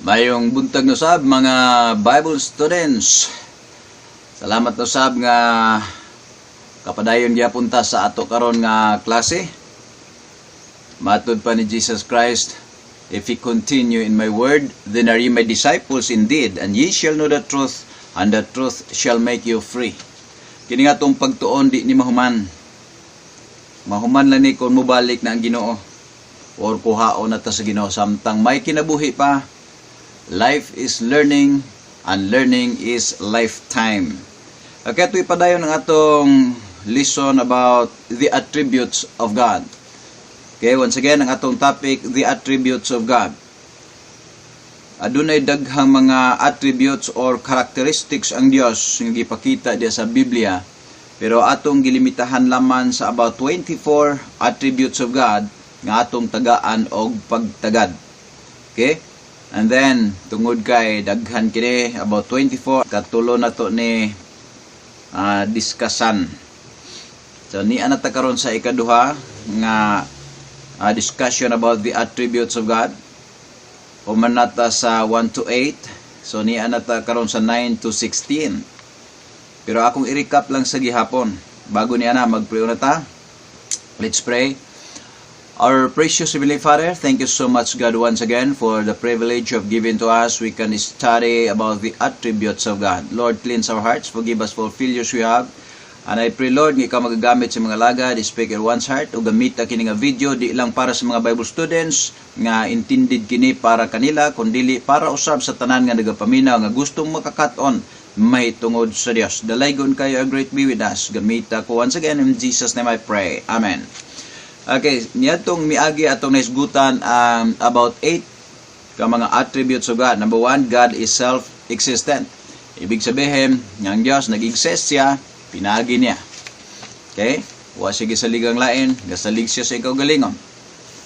Maayong buntag na sab, mga Bible students. Salamat na sab nga kapadayon gyapon ta sa ato karon nga klase. Matud pa ni Jesus Christ, "If ye continue in my word, then are ye my disciples indeed, and ye shall know the truth, and the truth shall make you free." Kini nga atong pagtuon, di ni mahuman. Mahuman lang ni kung mobalik na ang Ginoo or kuhaon na ta sa Ginoo samtang may kinabuhi pa. Life is learning and learning is lifetime. Okay, ito ipadayon ang atong lesson about the attributes of God. Okay, once again, ang atong topic, the attributes of God. Adunay daghang mga attributes or characteristics ang Dios nga gipakita diya sa Biblia. Pero atong gilimitahan lamang sa about 24 attributes of God nga atong tagaan og pagtagad. Okay? And then, tungod kay daghan kini, about 24, katulo na to ni discussan. So, niya na ta karon sa ikaduha nga discussion about the attributes of God. Human na ta sa 1 to 8. So, niya na ta karon sa 9 to 16. Pero akong i-recap lang sa gihapon. Bago niya na, mag-pray na ta. Let's pray. Our precious Heavenly Father, thank you so much, God, once again for the privilege of giving to us. We can study about the attributes of God. Lord, cleanse our hearts, forgive us for failures we have. And I pray, Lord, nga ikaw magagamit sa mga lagad, speak in one's heart, o gamita kini nga video, di lang para sa mga Bible students, nga intended kini para kanila, kundili para usab sa tanan nga nagapaminaw, nga gustong makakat-on may tungod sa Dios. Dalaygon kayo, a great be with us. Gamita ko once again, in Jesus' name I pray. Amen. Okay, niadtong miagi atong nahisgutan about 8 ka mga attributes of God. Number one, God is self-existent. Ibig sabihin, nga ang Diyos nag-exist siya, pinagi niya. Okay? Wa siya gisaligang lain, gasalig siya sa kaugalingon.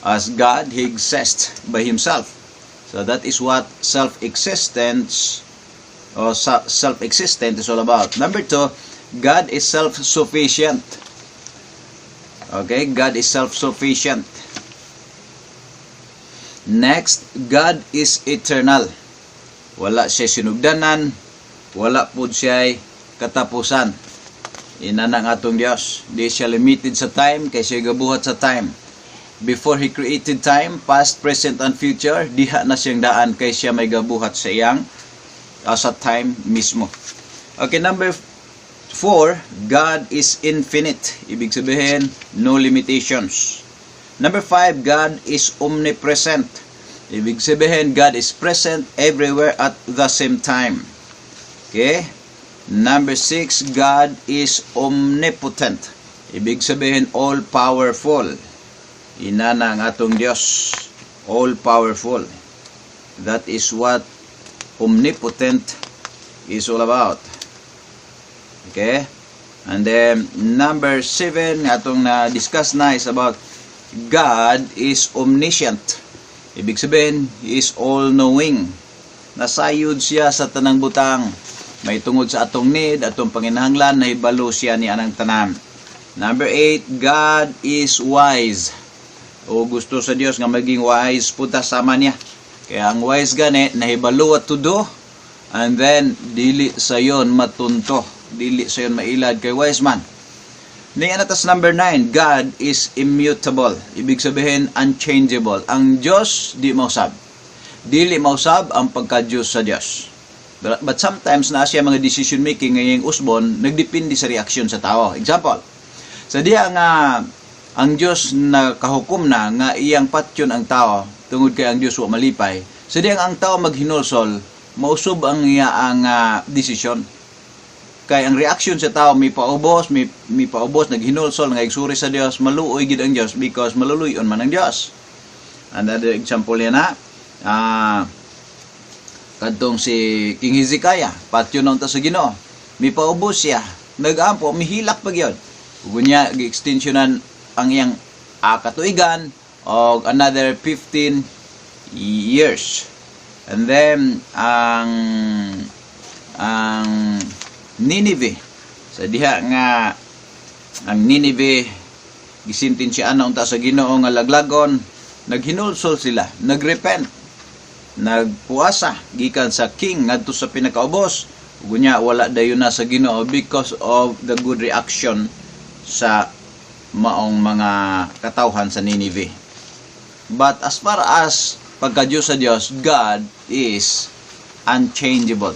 As God, He exists by Himself. So that is what self-existence or self-existent is all about. Number two, God is self-sufficient. Okay, God is self-sufficient. Next, God is eternal. Wala siya sinugdanan, wala pud siya katapusan. Ina ang atong Dios. Di siya limited sa time, kay siya gabuhat sa time. Before He created time, past, present, and future, diha na siyang daan kay siya may gabuhat sa iyang sa time mismo. Okay, number four, God is infinite. Ibig sabihin, no limitations. Number five, God is omnipresent. Ibig sabihin, God is present everywhere at the same time. Okay? Number six, God is omnipotent. Ibig sabihin, all-powerful. Inana ang atong Diyos. All-powerful. That is what omnipotent is all about. Okay? And then, number seven, atong na-discuss na is about God is omniscient. Ibig sabihin, He is all-knowing. Nasayod siya sa tanang butang. May tungod sa atong need, atong panginahanglan, nahibalo siya ni anang tanan. Number eight, God is wise. O gusto sa Dios nga maging wise pud ta sama niya. Kaya ang wise gani, nahibalo what to do, and then, dili sayon matunto. Dili sayon mailad kay wise man. Ni anatas number 9, God is immutable. Ibig sabihin, unchangeable. Ang Diyos, di mausab. Dili mausab ang pagka-Diyos sa Diyos. But sometimes na siya mga decision making ngayong usbon, nagdepende sa reaksyon sa tao. Example, sa diha nga ang Diyos na kahukom na nga iyang patyon ang tao tungod kay ang Diyos wa malipay. Sa diha ang tao maghinulsol, mausob ang iya ang desisyon. Kay ang reaksyon sa tao may paubos, may paubos, naghinulsol, nga igsuri sa Dios, maluoy gid ang Dios because maluluyon man ang Dios. Another example yan na, kadtong si King Hezekiah, patyon na unta sa Ginoo. May paubos siya, nag-ampo, mihilak pa gyud. Ug niya gi-extensionan ang iyang katuigan og another 15 years. And then ang Nineveh, sa diha nga ang Nineveh gisintensyahan na unta sa Ginoo nga laglagon, naghinulsol sila, nagrepent. Nagpuasa gikan sa king ngadto sa pinakaubos. Ug unya wala dayon na sa Ginoo because of the good reaction sa maong mga katawhan sa Nineveh. But as far as pagka-Diyos sa Diyos, God is unchangeable.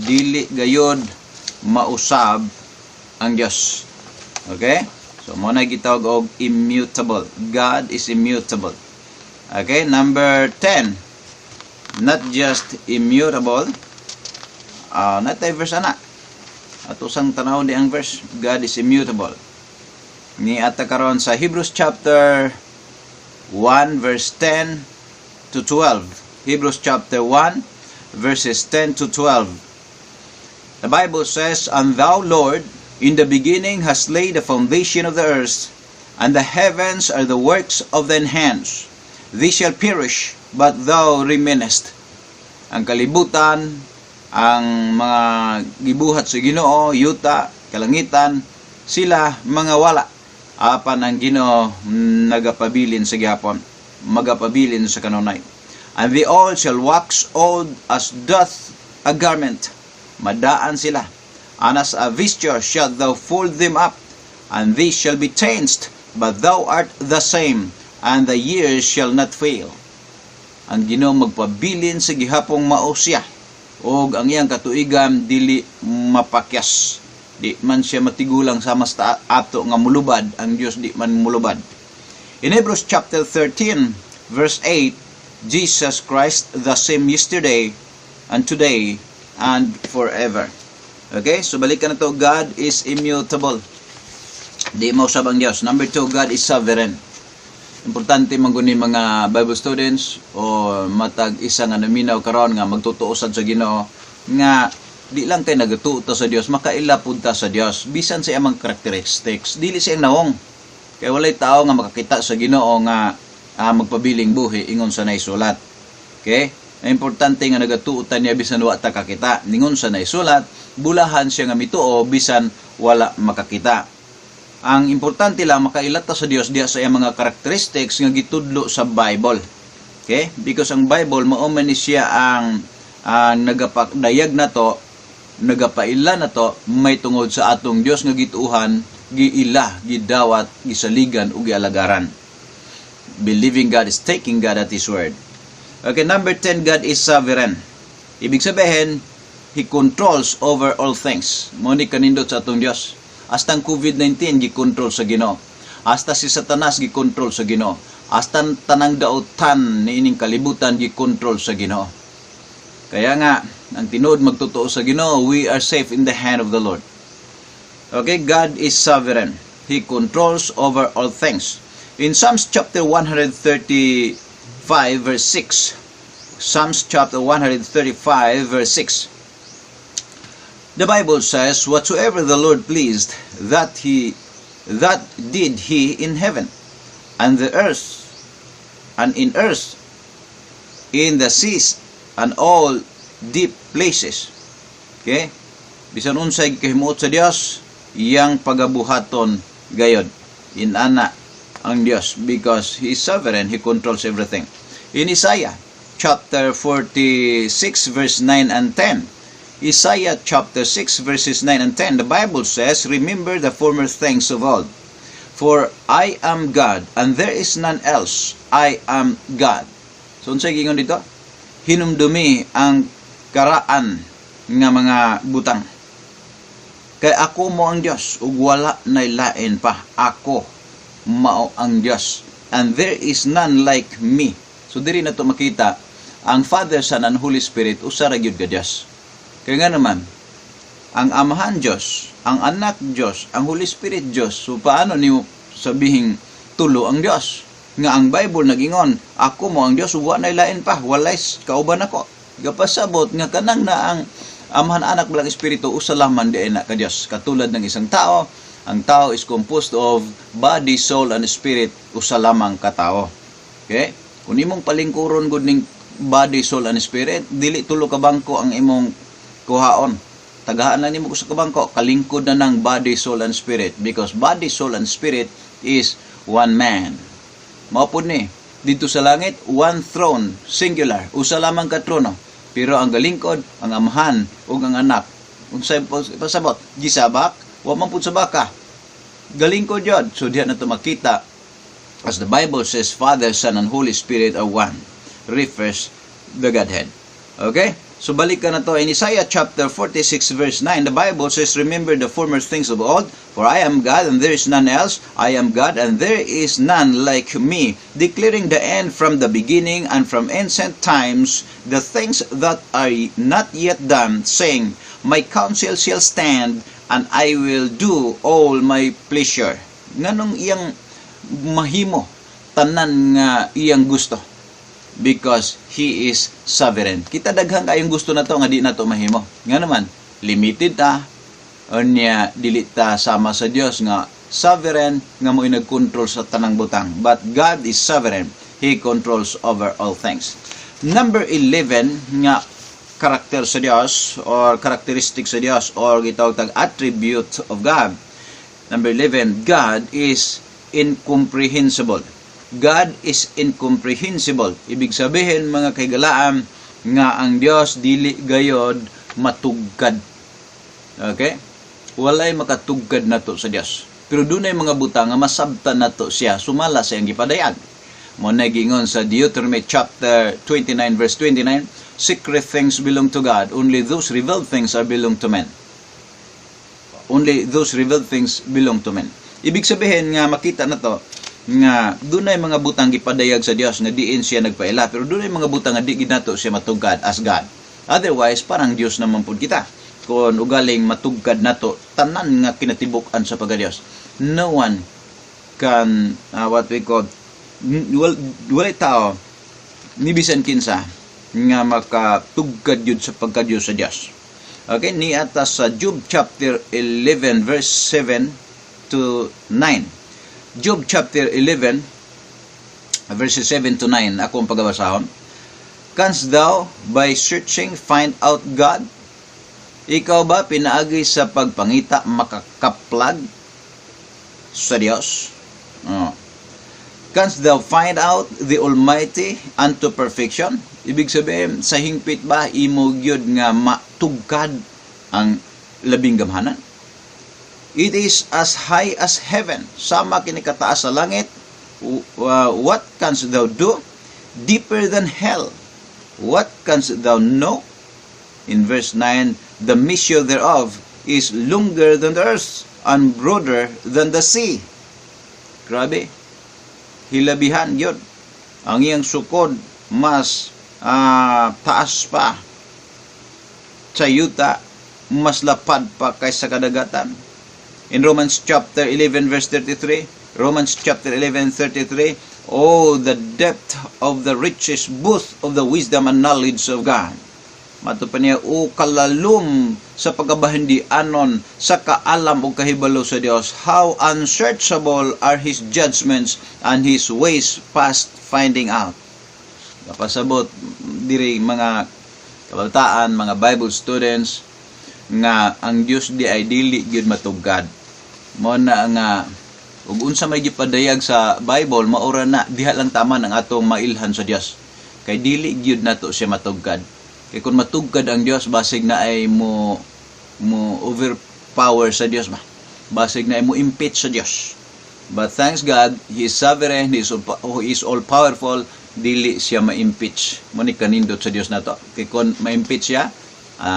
Dili gayod mausab ang Diyos. Okay? So, mao na gitawag og immutable. God is immutable. Okay, number 10. Not just immutable. Not a verse ana. Ato sang tanaw di ang verse. God is immutable. Ni ata karon sa Hebrews chapter 1 verse 10 to 12. Hebrews chapter 1 verses 10 to 12. The Bible says, "And thou, Lord, in the beginning hast laid the foundation of the earth, and the heavens are the works of thine hands. They shall perish, but thou remainest." Ang kalibutan, ang mga gibuhat sa Ginoo, yuta, kalangitan, sila mga wala. Apan ang Ginoo nagapabilin sa gihapon, magapabilin sa kanunay. "And they all shall wax old as doth a garment." Madaan sila. "And as a vesture shalt thou fold them up, and they shall be changed, but thou art the same, and thy years shall not fail. Ang Ginoo magpabilin sa gihapong mao siya, og ang iyang katuigan dili mapakyas. Di man siya matigulang sama sa ato nga mulubad, ang Dios di man mulubad. In Hebrews chapter 13 verse 8, Jesus Christ the same yesterday and today and forever. Okay, so balikan na to, God is immutable. Di mausab ang Diyos. Number two, God is sovereign. Importante man guni, mga Bible students o matag isa nga naminaw karon nga magtutuo sad sa Ginoo, nga di lang kay nagatuo ta sa Dios, makaila pud ta sa Dios bisan sa iyang characteristics, dili sa iyang nawong, kay walay tao nga makakita sa Ginoo nga magpabiling buhi, ingon sa naisulat. Okay, ang importante nga nagatuo ta niya bisan wa ta kakita. Ningon sa naisulat, bulahan siya nga mituo bisan wala makakita. Ang importante lang, makaila ta sa Dios diha sa iyang mga characteristics nga gitudlo sa Bible. Okay? Because ang Bible, mao man ni siya ang nagapadayag nato, nagapaila nato may tungod sa atong Dios nga gituuhan, giila, gidawat, gisaligan ug gialagaran. Believing God is taking God at His word. Okay, number 10, God is sovereign. Ibig sabihin, He controls over all things. Mao ni kanindot sa atong Dios. Hasta ang COVID-19 gikontrol sa Ginoo. Hasta si Satanas gikontrol sa Ginoo. Hasta ang tanang dautan niining kalibutan gikontrol sa Ginoo. Kaya nga, ang tinuod magtotoo sa Ginoo, we are safe in the hand of the Lord. Okay, God is sovereign. He controls over all things. In Psalms chapter 135 verse 6, Psalms chapter 135 verse 6, the Bible says, "Whatsoever the Lord pleased, that did he in heaven, and the earth, and in earth, in the seas, and all deep places." Okay? Bisan unsay kahimuot sa Dios, iyang pagabuhaton gayod. Inana ang Dios because He is sovereign, He controls everything. In Isaiah chapter 46 verse 9 and 10, Isaiah chapter 6 verses 9 and 10, the Bible says, "Remember the former things of old. For I am God, and there is none else. I am God." So, unsay gingon dito? Hinumdumi ang karaan nga mga butang. Kay ako mao ang Dios ug wala nay lain pa. Ako mao ang Dios, and there is none like me. So diri na to makita ang Father, Son and Holy Spirit usa ra gyud ka Dios. Kaya nga naman, ang Amahan Diyos, ang Anak Diyos, ang Holy Spirit Diyos. So paano nimo sabihing tulo ang Diyos? Nga ang Bible nagingon, "Ako mao ang Diyos, ug wa nay lain pa, walay kauban ako." Gapasabot nga kanang na ang Amahan, Anak, Balaang Espiritu, usa lamang di na ka Diyos. Katulad ng isang tao, ang tao is composed of body, soul, and spirit, usa lamang ka tao. Okay? Kung imong palingkuron gud ning body, soul, and spirit, dili tulo ka bangko ang imong kuhaon. Tagahaan lang nimo sa kabangko, kalingkod na ng body, soul, and spirit. Because body, soul, and spirit is one man. Mao pud ni, Dito sa langit, one throne, singular, usa lamang ka trono. Pero ang galingkod, ang Amahan ug ang Anak. Unsay pasabot? Gisabak, wa man pud sa baka. Galingkod yun. So diha na to makita, as the Bible says, Father, Son, and Holy Spirit are one. Refers the Godhead. Okay? So balik ka na to in Isaiah chapter 46 verse 9. The Bible says, "Remember the former things of old, for I am God and there is none else. I am God and there is none like me, declaring the end from the beginning and from ancient times the things that are not yet done, saying, 'My counsel shall stand and I will do all my pleasure.'" Nganong iyang mahimo tanan nga iyang gusto? Because He is sovereign. Kita, daghan kayong gusto nato nga di nato mahimo. Nga naman, limited ta, unya dili ta sama sa Dios nga sovereign, nga mo nag-control sa tanang butang. But God is sovereign. He controls over all things. Number 11 nga karakter sa Dios or characteristic sa Dios or gitawag tag attribute of God. Number 11, God is incomprehensible. God is incomprehensible. Ibig sabihin, mga kahigalaan, nga ang Dios dili gayod matugkad. Okay? Walay makatugkad nato sa Dios. Pero dunay mga butang nga masabtan nato siya sumala sa iyang gipadayag. Mo na gingon sa Deuteronomy chapter 29 verse 29, "Secret things belong to God, only those revealed things are belong to men." Only those revealed things belong to men. Ibig sabihin nga makita na to nga dunay mga butang gipadayag sa Dios nga diin siya nagpaila, pero dunay mga butang nga di gid nato siya matugkad as God. Otherwise, parang Dios naman pud kita kung ugaling matugkad nato tanan nga kinatibuk-an sa pagka-Dios. No one can, what we call, walay tao ni bisan kinsa nga makatugkad yun sa pagka-Dios sa Dios. Okay, niata sa Job chapter 11 verse 7 to 9. Job chapter 11 verses 7 to 9 akong pagabasahon. "Canst thou by searching find out God? Ikaw ba pinaagi sa pagpangita makakaplag sa Dios? Oh. Canst thou find out the Almighty unto perfection?" Ibig sabihin, sa hingpit ba imo gyud nga matugkad ang Labing Gamhanan? "It is as high as heaven." Sama kini kataas sa langit. "What canst thou do? Deeper than hell. What canst thou know?" In verse 9, "The measure thereof is longer than the earth and broader than the sea." Grabe. Hilabihan yun. Ang iyang sukod mas taas pa sa yuta, mas lapad pa kaysa kadagatan. In Romans chapter 11 verse 33, Romans chapter 11 33, "Oh, the depth of the riches both of the wisdom and knowledge of God." Mato pa niya, "O kalalom sa pagkabahindianon sa kaalam o kahibalo sa Dios, how unsearchable are His judgments and His ways past finding out." Napasabot diri, mga kabataan, mga Bible students, nga ang Dios di ay dili gyud matugkad. Mo na nga ug unsa may gipadayag sa Bible, maura na, diha lang taman ang atong mailhan sa Dios. Kay dili gyud nato siya matugkad. Kay kung matugkad ang Dios, basig na ay mo overpower sa Dios ba. Basig na ay mo impeach sa Dios. But thanks God, He is sovereign, He is all powerful, dili siya ma-impeach. Mo ni kanindot sa Dios nato. Kay kung ma-impeach siya,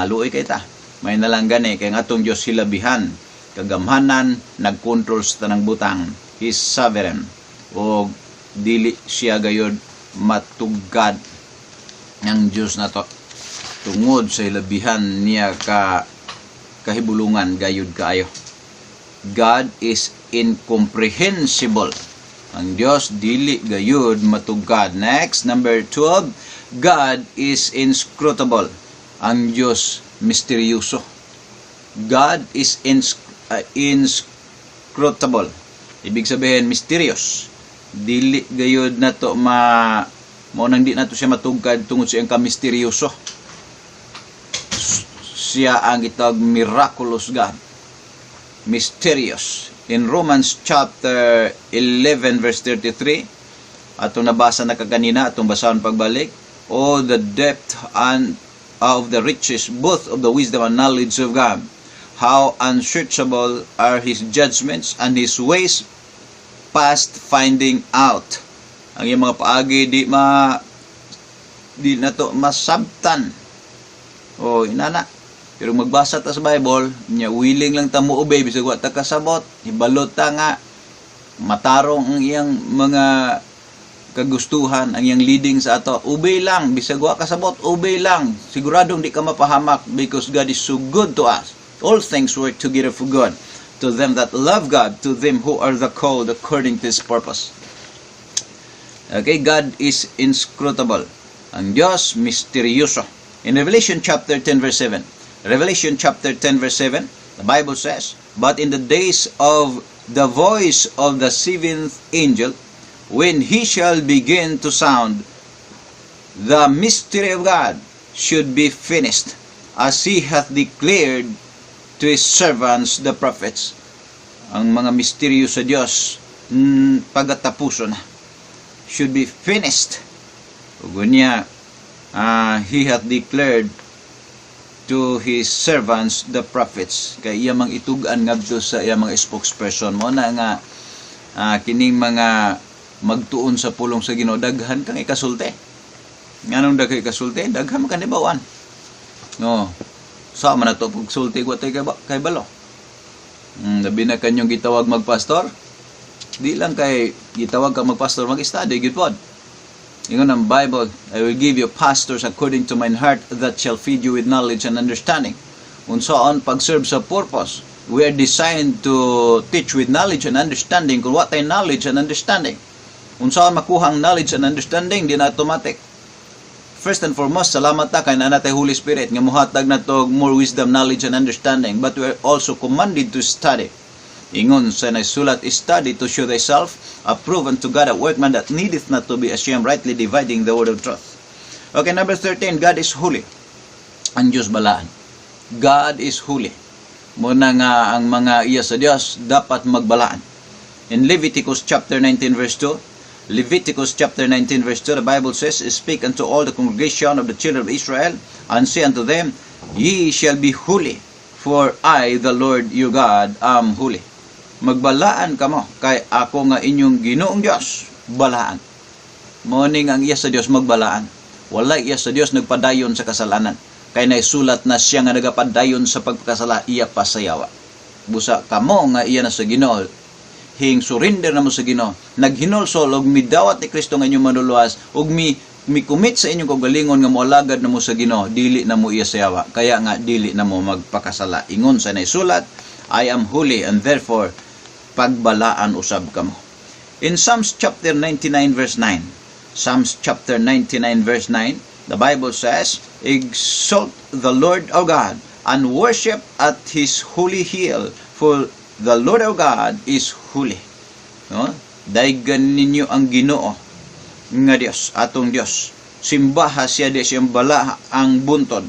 luoy kay ta. May nalang gani kay ang atong Dios hilabihan, kagamhanan, nagkontrol sa tanang butang. He is sovereign. O dili siya gayod matugkad ang Dios nato tungod sa hilabihan niya ka kahibulungan gayud kaayo. God is incomprehensible. Ang Dios dili gayud matugkad. Next, number 12, God is inscrutable. Ang Dios misteryoso. God is inscrutable. Ibig sabihin, mysterious. Dili gayud nato ma mo nang di nato siya matugkad tungod sa iyang kamisteryoso. Siya ang gitawag miraculous God. Mysterious. In Romans chapter 11 verse 33, Atong nabasa na kaganina, atong basahon pagbalik. Oh, the depth and of the riches, both of the wisdom and knowledge of God. How unsearchable are His judgments and His ways past finding out. Ang iyang mga paagi di nato masabtan. O inana. Pero magbasa ta sa Bible, nya willing lang ta mo obey bisag wa ta kasabot, hibalo ta nga matarong ang iyang mga kagustuhan, ang iyang leading sa ato. Obey lang, bisag wa kasabot, obey lang. Siguradong di ka mapahamak because God is so good to us. All things work together for good to them that love God, to them who are the called according to His purpose. Okay, God is inscrutable. Ang Diyos, misteryoso. In Revelation chapter 10 verse 7, Revelation chapter 10 verse 7, the Bible says, "But in the days of the voice of the seventh angel, when he shall begin to sound, the mystery of God should be finished, as He hath declared to His servants the prophets." Ang mga misteryo sa Diyos, pagatapuson na, should be finished. Ug niya, He hath declared to His servants the prophets. Kay iya mang itug-an ngadto sa iya mga spokesperson mo na nga kining mga magtuon sa pulong sa Ginoo, daghan kang ikasulti. Nganong daghan ikasulti? Daghan man ka nahibaw-an. No. Sa man nato pagsulti wa tay kay balo. Labi na kanyong gitawag magpastor. Di lang kay gitawag ka magpastor, mag-study gyud pod. Ingon ang Bible, "I will give you pastors according to mine heart that shall feed you with knowledge and understanding." Unsaon pag-serve sa purpose? We are designed to teach with knowledge and understanding kung wa tay knowledge and understanding. Unsaon makuha ang knowledge and understanding? Di na automatic. First and foremost, salamat ta kay naa natay Holy Spirit nga muhatag nato og more wisdom, knowledge and understanding. But we are also commanded to study. Ingon sa nasulat, "Study to show thyself approved unto God, a workman that needeth not to be ashamed, rightly dividing the word of truth." Okay, number 13, God is holy. Ang Diyos balaan. God is holy. Muna nga ang mga iya sa Diyos dapat magbalaan. In Leviticus chapter 19 verse 2, Leviticus chapter 19 verse 2, the Bible says, "Speak unto all the congregation of the children of Israel, and say unto them, Ye shall be holy, for I, the Lord your God, am holy." Magbalaan kamo, kay ako nga inyong Ginoong Diyos, balaan. Mao ning ang iya sa Dios magbalaan. Wala iya sa Dios nagpadayon sa kasalanan. Kay naisulat na siya nga nagapadayon sa pagpakasala, iya pasayawa. Busa kamo nga iya na sa Ginoo, hing surrender na mo sa Ginoo, naghinulsol og midawat ni Kristo nga inyong manluluwas ug mi commit sa inyong kaugalingon nga moalagad na mo sa Ginoo, dili na mo iya sayawa. Kaya nga dili na mo magpakasala. Ingon sa naisulat, "I am holy and therefore pagbalaan usab kamo." In Psalms chapter 99 verse 9, Psalms chapter 99 verse 9, the Bible says, "Exalt the Lord our God and worship at His holy hill, for the Lord our God is holy." No? Daygan ninyo ang Ginoo nga Dios, atong Dios. Simbaha siya di siyang balaang buntod.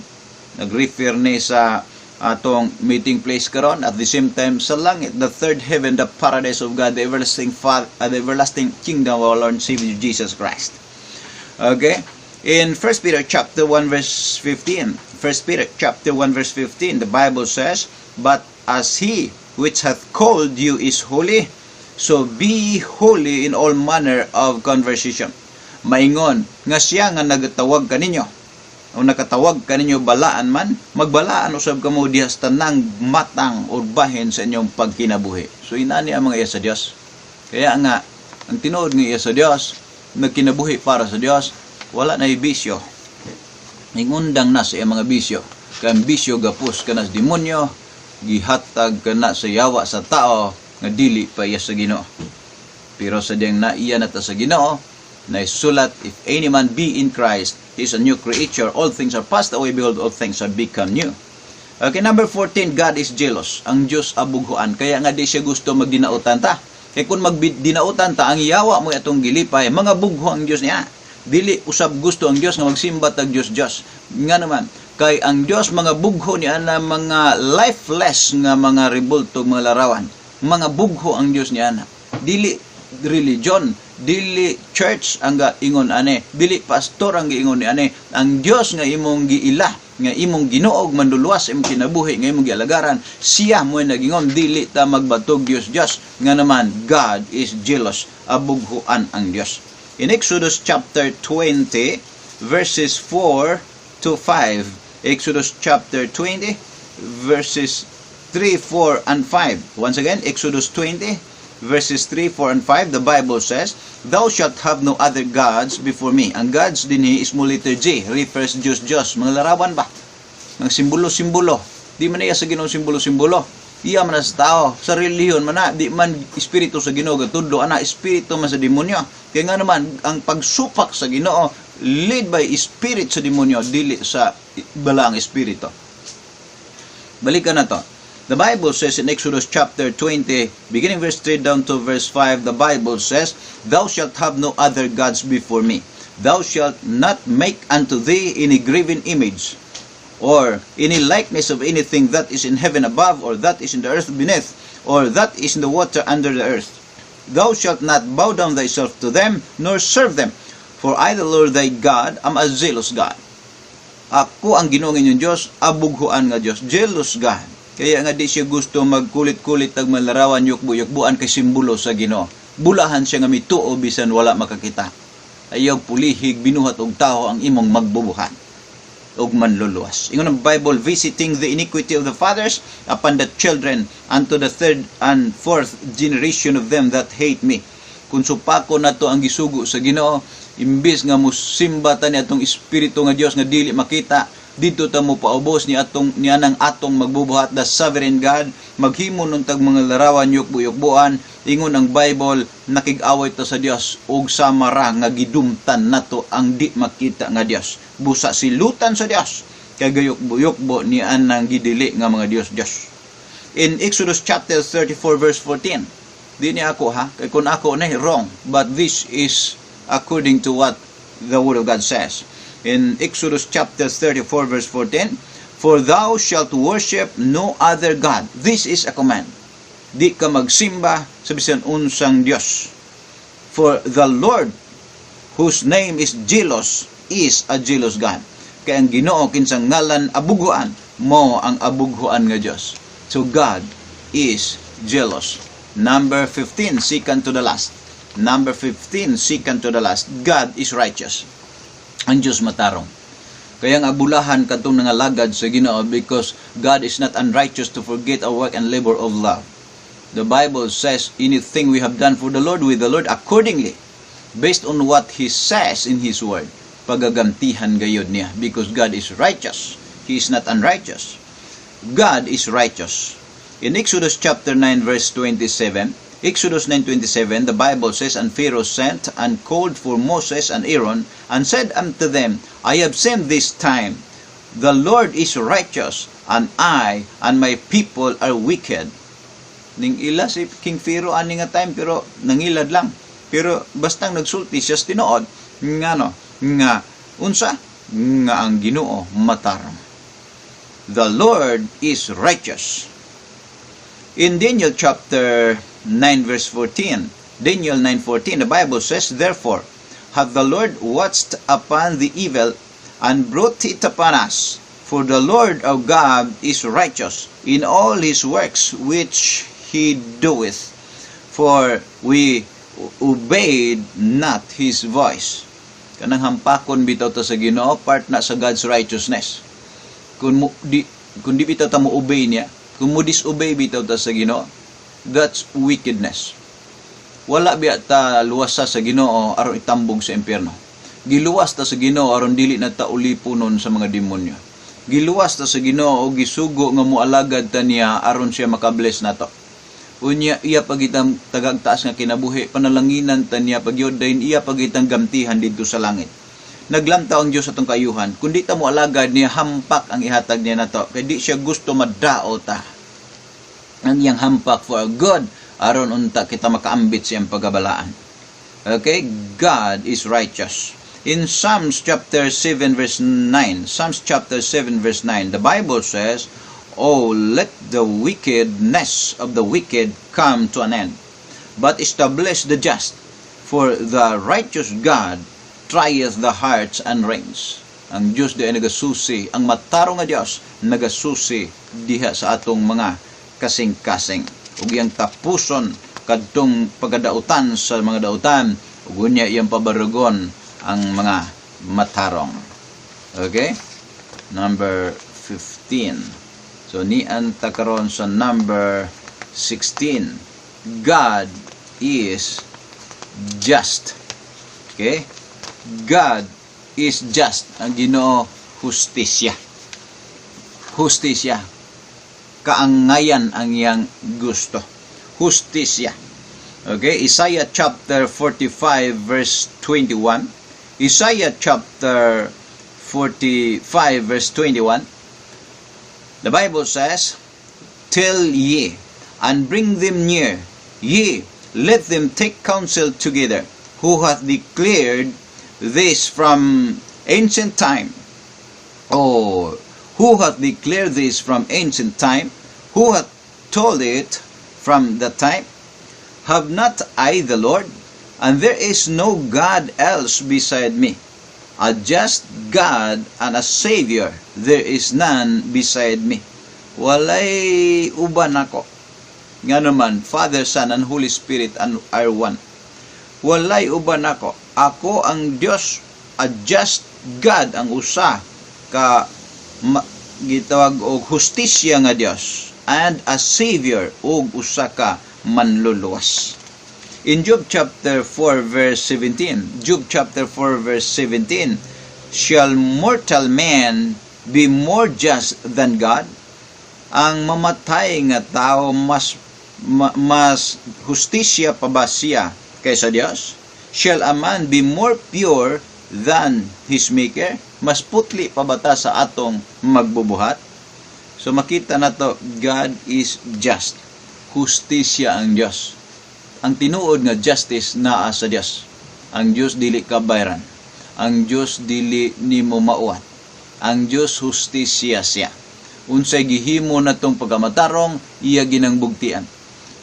Nag-refer ni sa atong meeting place karon, at the same time sa langit, the third heaven, the paradise of God, the everlasting Father, the everlasting kingdom of our Lord and Savior Jesus Christ. Okay? In 1 Peter chapter 1 verse 15, 1 Peter chapter 1 verse 15, the Bible says, "But as He which hath called you is holy, so be holy in all manner of conversation." Maingon nga siya nga nagatawag kaninyo o nakatawag kaninyo balaan man, magbalaan usab kamo diha sa tanang matang or bahin sa inyong pagkinabuhi. So inani ang mga iya sa Dios. Kaya nga ang tinuod nga iya sa Dios, nagkinabuhi para sa Dios, wala na bisyo. Ingundang na sa iyang mga bisyo. Kay ang bisyo gapos ka na sa demonyo, gihatag ka na sa yawa sa tao nga dili pa iya sa Ginoo. Pero sa diyang naiya na ta sa Ginoo, naisulat, "If any man be in Christ, he is a new creature. All things are passed away, behold, all things are become new." Okay, number 14, God is jealous. Ang Diyos abughuan. Kaya nga di siya gusto magdinautan ta. Kaya kung magdinautan ta, ang yawa mo atong gilipay, mga bugho ang Diyos niya. Dili usab gusto ang Diyos nga magsimba tag Diyos Diyos. Nga naman, kay ang Diyos mga bugho niya na mga lifeless nga mga rebulto, mga larawan. Mga bugho ang Diyos niya na. Dili religion, Dili church ang gaingon ani, dili pastor ang giingon ni ani. Ang Dios nga imong giila, nga imong Ginoo ug Manluluwas, imong kinabuhi nga imong gialagaran, siya mo nagingon dili ta magbatog Dios Dios. Nga naman, God is jealous, abughuan ang Dios. In Exodus chapter 20 verses 4 to 5. Exodus chapter 20 verses 3, 4 and 5. Once again, Exodus 20 verses 3, 4 and 5, the Bible says, "Thou shalt have no other gods before me." Ang gods dinhi is small letter G, refers Diyos Diyos. Mga larawan ba? Mga simbolo-simbolo. Di man iya sa Ginoo simbolo-simbolo. Iya man na sa tao, sa relihiyon man na, di man espiritu sa Ginoo gatudlo ana, espiritu man sa demonyo. Kaya nga naman ang pagsupak sa Ginoo lead by spirit sa demonyo, dili sa balaang espiritu. Balikan na to. The Bible says in Exodus chapter 20, beginning verse 3 down to verse 5, the Bible says, "Thou shalt have no other gods before me. Thou shalt not make unto thee any graven image, or any likeness of anything that is in heaven above, or that is in the earth beneath, or that is in the water under the earth. Thou shalt not bow down thyself to them, nor serve them. For I, the Lord thy God, am a zealous God." Ako ang Ginoo inyong Diyos, abughuan nga Diyos, jealous God. Kaya nga di siya gusto magkulit-kulit tag malarawan, yukbo-yukbuan kay simbolo sa Ginoo. Bulahan siya nga mituo bisan wala makakita. Ayaw pulihig binuhat og tao ang imong magbubuhat og manluluwas. Ingon ang Bible, "visiting the iniquity of the fathers upon the children unto the third and fourth generation of them that hate me." Kung supako nato ang gisugo sa Ginoo, imbis nga musimba ta ni atong espiritu nga Dios nga dili makita, dito ta mo paubos ni atong nianang atong magbubuhat, the sovereign God, maghimo nun tag mga larawan, yukbo-yukbuan, ingon ang Bible, nakig-away ta sa Dios ug sama ra nga gidumtan nato ang di makita nga Dios. Busa silutan sa Dios kay gayukbo-yukbo ni anang gidili nga mga Dios Dios. In Exodus chapter 34 verse 14, di ni ako ha, kay kung ako na wrong, but this is according to what the Word of God says. In Exodus chapter 34 verse 14, "For thou shalt worship no other God." This is a command. Di ka magsimba sa bisan unsang Dios. "For the Lord, whose name is Jealous, is a jealous God." Kay ang Ginoo kinsang ngalan abughuan, mo ang abughuan nga Dios. So God is jealous. Number 15, second to the last. Number 15, second to the last. God is righteous. Ang Diyos matarong. Kaya nga abulahan katong nangalagad sa Ginoo because God is not unrighteous to forget our work and labor of love. The Bible says anything we have done for the Lord, with the Lord, accordingly, based on what He says in His Word, pagagantihan gayod niya because God is righteous. He is not unrighteous. God is righteous. In Exodus chapter 9 verse 27, Exodus 9:27, the Bible says, "And Pharaoh sent and called for Moses and Aaron and said unto them, 'I have sinned this time. The Lord is righteous, and I and my people are wicked.'" Ning ila si King Pharaoh ani nga time pero nangilad lang. Pero bastang nagsulti siya sa tinuod ngano nga unsa nga ang Ginoo matarong. The Lord is righteous. In Daniel chapter 9 verse 14, Daniel 9:14, the Bible says, "Therefore hath the Lord watched upon the evil and brought it upon us. For the Lord our God is righteous in all his works which he doeth. For we obeyed not his voice." Kanang hampakon bitaw ta sa Ginoo, part na sa God's righteousness. Kung di bitaw ta mo obey niya, kung mo disobey bitaw ta sa Ginoo, that's wickedness. Wala biya ta luwasa sa Ginoo aron itambog sa impyerno. Giluwas ta sa Ginoo aron dili na ta uliponon sa mga demonyo. Giluwas ta sa Ginoo o gisugo nga moalagad ta niya aron siya makabless nato. Unya iya pagitang tagagtaas nga kinabuhi, panalanginan ta niya pagyud, dayon iya pagitang gamtihan didto sa langit. Naglamtaw ang Dios atong kaayuhan. Kung di ta mo alagad niya, hampak ang ihatag niya nato. Kay di siya gusto madao ta. Ang iyang hampak for our good aron unta kita makaambit sa iyang pagabalaan. Okay? God is righteous. In Psalms chapter 7 verse 9, Psalms chapter 7 verse 9, the Bible says, "Oh, let the wickedness of the wicked come to an end, but establish the just. For the righteous God trieth the hearts and reins. Ang Diyos diay nagasusi, ang matarong nga Dios nagasusi diha sa atong mga kasing-kasing. Ug iyang tapuson kadtong pagkadautan sa mga dautan ug unya iyang pabarugon ang mga matarong. Okay? Number 15. So nian ta karon sa number 16. God is just. Okay? God is just. Ang Ginoo hustisya. Hustisya. Kaangayan ang iyang gusto. Hustisya. Okay, Isaiah chapter 45 verse 21. Isaiah chapter 45 verse 21. The Bible says, "Tell ye, and bring them near. Yea, let them take counsel together. Who hath declared this from ancient time? Oh, who hath declared this from ancient time? Who hath told it from that time? Have not I the Lord? And there is no God else beside me. A just God and a Savior, there is none beside me." Walay uban ako. Nga naman, Father, Son, and Holy Spirit and are one. Walay uban ako. Ako ang Dios, a just God, ang usa ka gitawag og hustisya nga Dios and a Savior ug usa ka manluluwas. In Job chapter 4 verse 17, Job chapter 4 verse 17, "Shall mortal man be more just than God?" Ang mamatay nga tao mas hustisya pa ba siya kaysa Dios? "Shall a man be more pure than his maker?" Mas putli pa ba ta sa atong magbubuhat? So makita na to, God is just. Hustisya ang Dios. Ang tinuod nga justice naa sa Dios. Ang Dios dili kabayran. Ang Dios dili nimo mauwat. Ang Dios hustisya siya. Unsay gihimo natong pagkamatarong, iya ginang bugtian.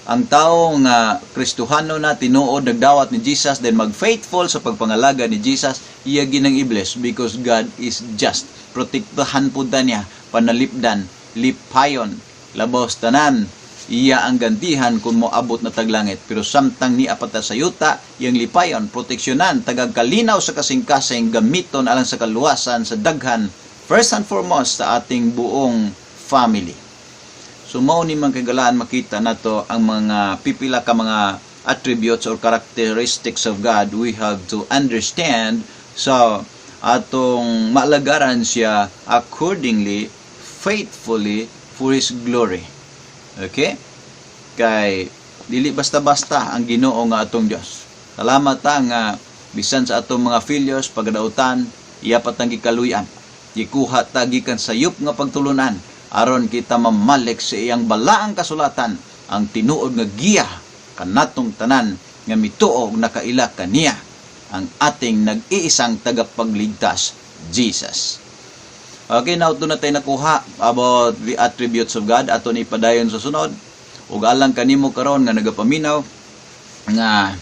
Ang tao nga Kristohano na tinuod nagdawat ni Jesus, then mag-faithful sa pagpangalaga ni Jesus, iya ginang i-bless because God is just. Protektahan pud ta niya, panalipdan, lipayon, labaw sa tanan, iya ang gantihan kung moabot na tag langit. Pero samtang nia pa ta sa yuta, iyang lipayon, proteksyonan, tagag kalinaw sa kasing-kasing, gamiton alang sa kaluwasan sa daghan, first and foremost sa ating buong family. So mao ni man kagalaan makita nato ang mga pipila ka mga attributes or characteristics of God we have to understand, so atong maalagaran siya accordingly, faithfully, for His glory. Okay? Kay dili basta-basta ang Ginoo nga atong Dios. Salamat ta nga bisan sa atong mga failures, pagkadautan, iya pa tang gikaluy-an. Gikuha ta gikan sa sayop nga pagtulunan aron kita mamalik sa iyang balaang kasulatan, ang tinuod nga giya kanatong tanan nga mituo ug nakaila kaniya, ang ating nag-iisang tagapagligtas, Jesus. Okay, now na tayo nakuha about the attributes of God. Ato ni padayon sa sunod. Ug alang kanimo karon nga nagapaminaw nga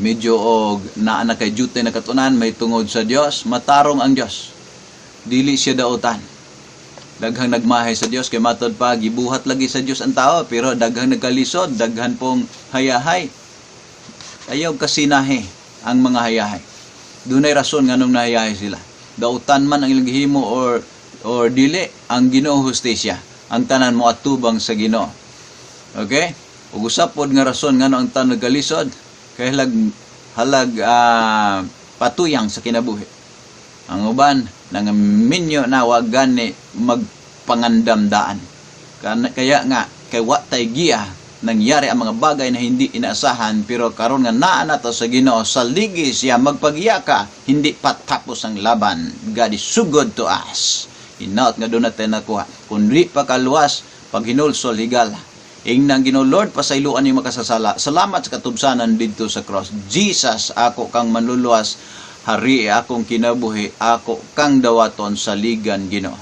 medyo og naa na kay duty na katunan may tungod sa Dios, matarong ang Dios. Dili siya dautan. Daghang nagmahay sa Dios kay matod pa gibuhat lagi sa Dios ang tao, pero daghang nagkalisod, daghan pong hayahay. Ayaw kasinahi ang mga hayahay. Dunay rason nganong nahayahay sila. Dautan man ang ilang gihimo or dili, ang Ginoo hustisya. Ang tanan mo atubang sa Ginoo. Okay? Ug usa pod nga rason ngano ang tanan nagkalisod kay halag halag patuyang sa kinabuhi. Ang uban nangaminyo na wa gani magpangandamdaan. Kaya nga kay wa tay giya, nangyari ang mga bagay na hindi inaasahan, pero karon nga naa na to sa Ginoo, saligi siya, magpagya ka, hindi pa tapos ang laban. God is so good to us. Hinaot nga duna tay nakuha. Kung di pa kaluwas, paghinulsol, higala. Ingnang Ginoo, "Lord, pasayloan ni makasasala." Salamat sa katubsanan didto sa cross. Jesus, ako kang manluluwas, hari akong kinabuhi, ako kang dawaton, saligan, Ginoo.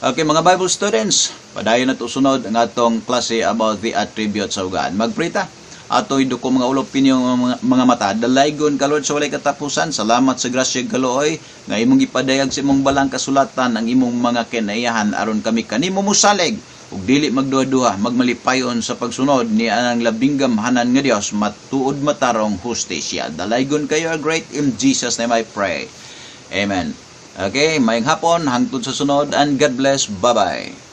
Okay, mga Bible students, padayon na to sunod ang atong klase about the attributes of God. Magprita. Ato iduko mga ulo, pinyo mga mata. Dalaygon ka, Lord, sa walay katapusan. Salamat sa grasya, kaluoy nga imong gipadayag sa imong balang kasulatan ang imong mga kinaiyahan aron kami kanimo mosalig ug dili magduha-duha, magmalipayon sa pagsunod ni anang labing gamhanan nga Dios, matuod, matarong, hustisya. Dalaygon kayo, great. In Jesus' name I pray. Amen. Okay, maayong hapon, hangtod sa sunod, and God bless. Bye-bye.